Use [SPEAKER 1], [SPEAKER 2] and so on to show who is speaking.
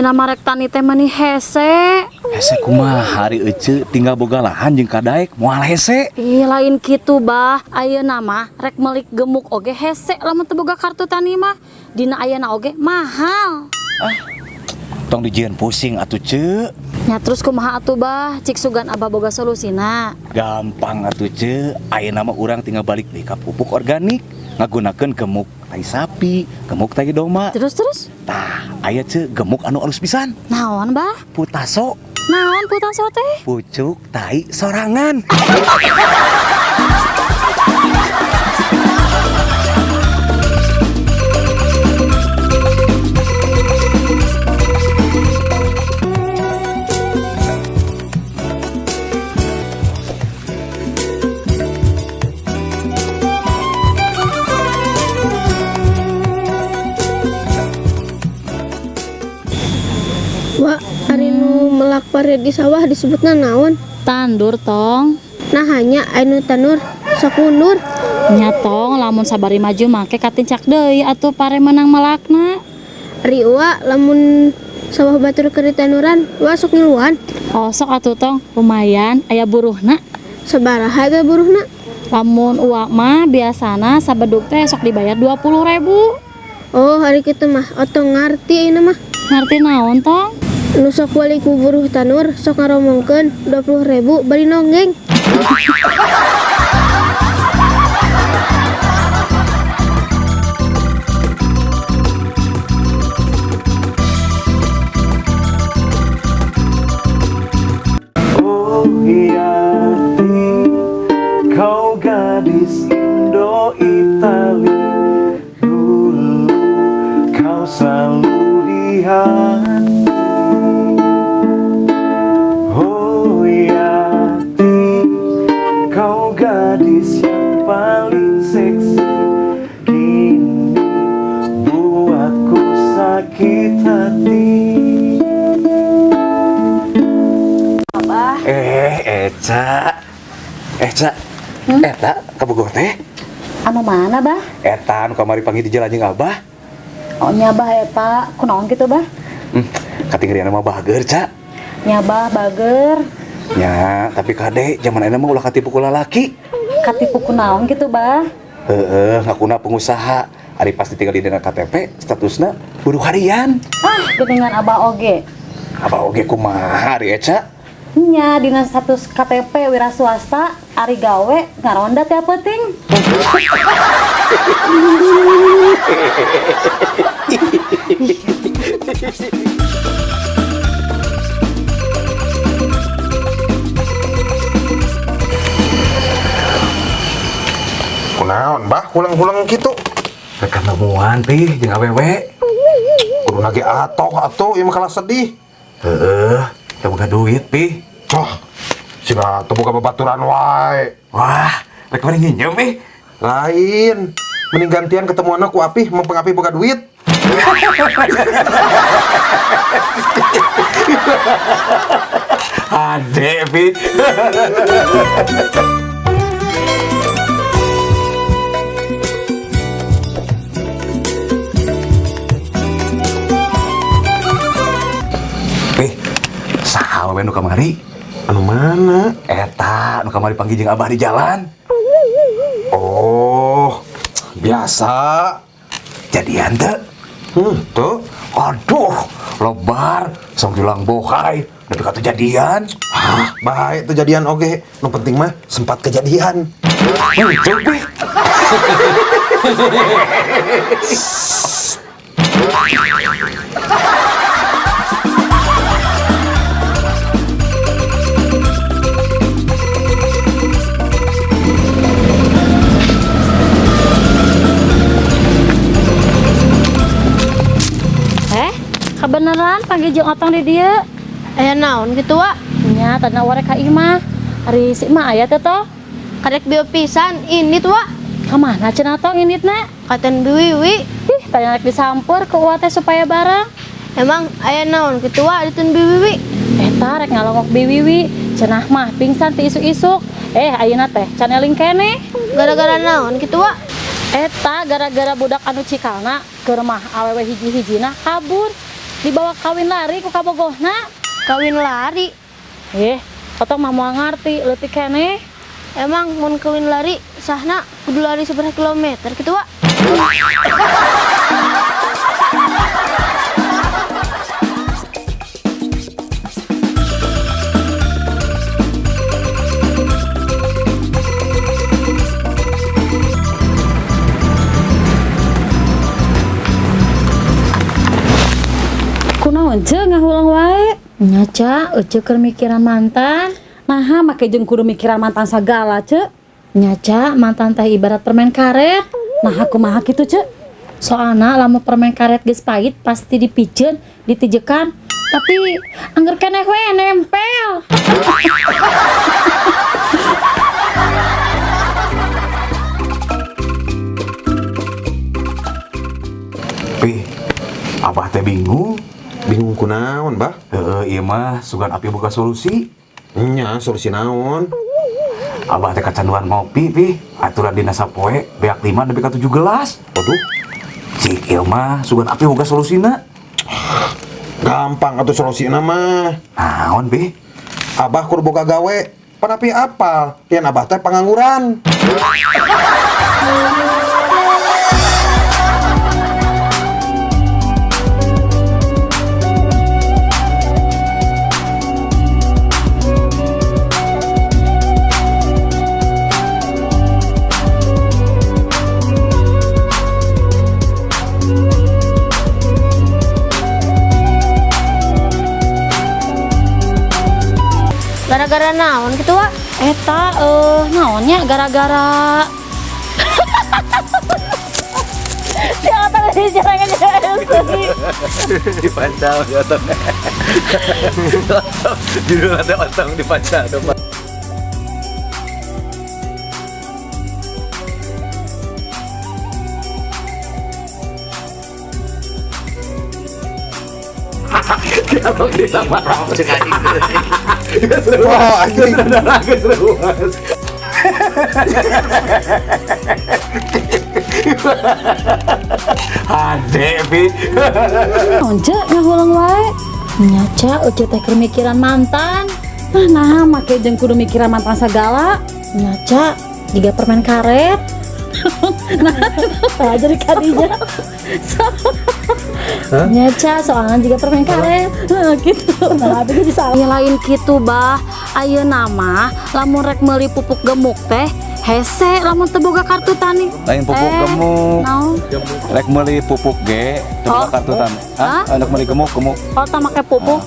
[SPEAKER 1] Ayeuna mah rek tani teh mani hese.
[SPEAKER 2] Hese kumaha ari ece tinggal boga lahan jeung kadaek moal hese.
[SPEAKER 1] Ih, lain kitu bah. Ayeuna mah rek melik gemuk oge hese lamun teu boga kartu tani mah. Dina ayeuna oge mahal.
[SPEAKER 2] Tong dijieun pusing atuh ce.
[SPEAKER 1] Nya terus kumaha atuh bah? Cik sugan abah boga solusina.
[SPEAKER 2] Gampang atuh ce. Ayeuna mah urang tinggal balik deui ka pupuk organik, ngagunakeun gemuk tai sapi, gemuk tai domba.
[SPEAKER 1] Terus terus
[SPEAKER 2] Tah, aya ce gemuk anu alus pisan.
[SPEAKER 1] Naon bah?
[SPEAKER 2] Putaso,
[SPEAKER 1] Naon putaso teh?
[SPEAKER 2] Pucuk tai sorangan.
[SPEAKER 3] Wa, ari nu melak pare di sawah disebutna naon?
[SPEAKER 1] Tandur tong.
[SPEAKER 3] Nah hanya anu tanur sok mundur.
[SPEAKER 1] Nya tong lamun sabari maju make katincak deui atuh pare menang melakna.
[SPEAKER 3] Ari wa lamun sawah batur keur ditanuran, wa sok ngiluan.
[SPEAKER 1] Oh sok atuh tong, lumayan aya buruhna.
[SPEAKER 3] Sabaraha eta buruhna?
[SPEAKER 1] Lamun uak mah biasana sabeduk teh sok dibayar 20.000.
[SPEAKER 3] Oh, hari kitu mah otong ngarti ayeuna mah.
[SPEAKER 1] Ngarti naon tong?
[SPEAKER 3] Nu sok wali ku buruh tanur sok ngaromongkeun 20.000 bari nonggeng.
[SPEAKER 2] Oh Yati, kau gadis Indo Itali, dulu kau selalu di hati. Oh Yati, kau gadis yang paling seksi, kini buatku sakit hati.
[SPEAKER 1] Abah,
[SPEAKER 2] Eca. Eca. Eta ka Bogor teh.
[SPEAKER 1] Anu mana bah?
[SPEAKER 2] Eta anu kamari panggil di jalan jeung Abah.
[SPEAKER 1] Oh nya bah eta, kunaon kitu bah?
[SPEAKER 2] Katinggalian mah bager, Ca.
[SPEAKER 1] Nya bah bager.
[SPEAKER 2] Nya, tapi kade zaman ayeuna mah ulah katipu ku lalaki.
[SPEAKER 1] Katipu kunaon kitu bah?
[SPEAKER 2] Heeh, ngakuna pengusaha. Ari pasti tinggal di dina KTP, statusna buruh harian.
[SPEAKER 1] Ah, geuningan abah oge.
[SPEAKER 2] Abah oge kumaha ari Eca?
[SPEAKER 1] Nya dina status KTP wira swasta ari gawe ngaronda tiap peuting.
[SPEAKER 4] Kunaon bah hulang-hulang kitu?
[SPEAKER 2] Rek nemuan pi jeung awewe.
[SPEAKER 4] Kudu nage atoh atuh ieu mah kalah sedih.
[SPEAKER 2] Heeh, teu boga duit pi.
[SPEAKER 4] Wah, sina teu boga babaturan wae.
[SPEAKER 2] Wah, rek mana nginjem pi?
[SPEAKER 4] Lain, mending gantian ketemuanna ku Apih, mumpung Apih boga duit.
[SPEAKER 2] Ade pi. Pi, saha we nu kamari?
[SPEAKER 4] Anu mana?
[SPEAKER 2] Eta nu kamari panggil jeung Abah di jalan.
[SPEAKER 4] Oh, biasa.
[SPEAKER 2] Jadian teu?
[SPEAKER 4] Tuh.
[SPEAKER 2] Aduh, lebar, sok julang bohai, nepi ka teu jadian.
[SPEAKER 4] Ah, baik tuh jadian oge. Nu penting mah sempat kejadian.
[SPEAKER 2] Henteu, Pi.
[SPEAKER 1] Kebeneran panggil jeung otong di dieu.
[SPEAKER 3] Aya naon kitu wa?
[SPEAKER 1] Nya tadina warek ka imah. Ari si imah aya teh toh?
[SPEAKER 3] Karek bio pisan ini tuh wa.
[SPEAKER 1] Ka mana cenah tong inditna?
[SPEAKER 3] Katen biwiwi.
[SPEAKER 1] Ih, tadi rek disamper ku uwa teh supaya barang.
[SPEAKER 3] Emang aya naon kitu wa ditun biwiwi?
[SPEAKER 1] Eta rek ngalongok biwiwi, cenah mah pingsan ti isuk-isuk. Ayeuna teh can eling keneh.
[SPEAKER 3] Gara-gara naon kitu wa?
[SPEAKER 1] Eta gara-gara budak anu cikalna keur mah awewe hiji-hijina kabur. Dibawa kawin lari ku kabogohna.
[SPEAKER 3] Kawin lari.
[SPEAKER 1] Eh, otong mah moal ngarti leutik keneh.
[SPEAKER 3] Emang mun kawin lari sahna kudu lari seberapa kilometer gitu, Wak?
[SPEAKER 1] Kunaon ce ngahulang wae? Nya Ca, ece keur mikiran mantan. Naha make jeung kudu mikiran mantan sagala, ce? Nya Ca, mantan teh ibarat permen karet. Naha kumaha kitu, ce? Soalna lamun permen karet geus pahit pasti dipiceun, ditijekan, tapi angger keneh we nempel.
[SPEAKER 2] Pi, abah teh bingung.
[SPEAKER 4] Bingung kunaon, Bah?
[SPEAKER 2] Heeh, ieu mah sugan api boga solusi.
[SPEAKER 4] Nya, solusi naon?
[SPEAKER 2] Abah teh kacanduan ngopi, Pi. Aturan dina sapoe beak 5 nepi ka 7 gelas.
[SPEAKER 4] Waduh,
[SPEAKER 2] Cik ieu mah sugan api boga solusina.
[SPEAKER 4] Gampang atuh solusina mah.
[SPEAKER 2] Naon, Pi?
[SPEAKER 4] Abah kudu boga gawe, pan api apal, pian abah teh pangangguran.
[SPEAKER 3] Gara-gara naon gitu, Wak?
[SPEAKER 1] Eta naonnya gara-gara siapa tadi jalannya
[SPEAKER 2] Dipancal ya otong. Judulnya teh otong dipancal.
[SPEAKER 4] Wah, anjing.
[SPEAKER 2] Ade, Pi.
[SPEAKER 1] Naon ce ngahulang wae? Nya Ca, ece teh keur mikiran mantan. Nah, naha make jeung kudu mikiran mantan sagala. Nya Ca, jiga permen karet. Nah, jadi kadinya. Nya Ca, soalnya juga permen karet. Nah, gitu. Nah, tapi bisa lain kitu, Bah. Ayeuna mah lamun rek meuli pupuk gemuk teh hese lamun teu boga kartu tani.
[SPEAKER 2] Lain pupuk gemuk.
[SPEAKER 1] Naon?
[SPEAKER 2] Rek meuli pupuk ge, teu boga
[SPEAKER 1] Oh.
[SPEAKER 2] kartu tani.
[SPEAKER 1] Hah?
[SPEAKER 2] Hah? Rek meuli gemuk, gemuk.
[SPEAKER 1] Oh, tah make pupuk.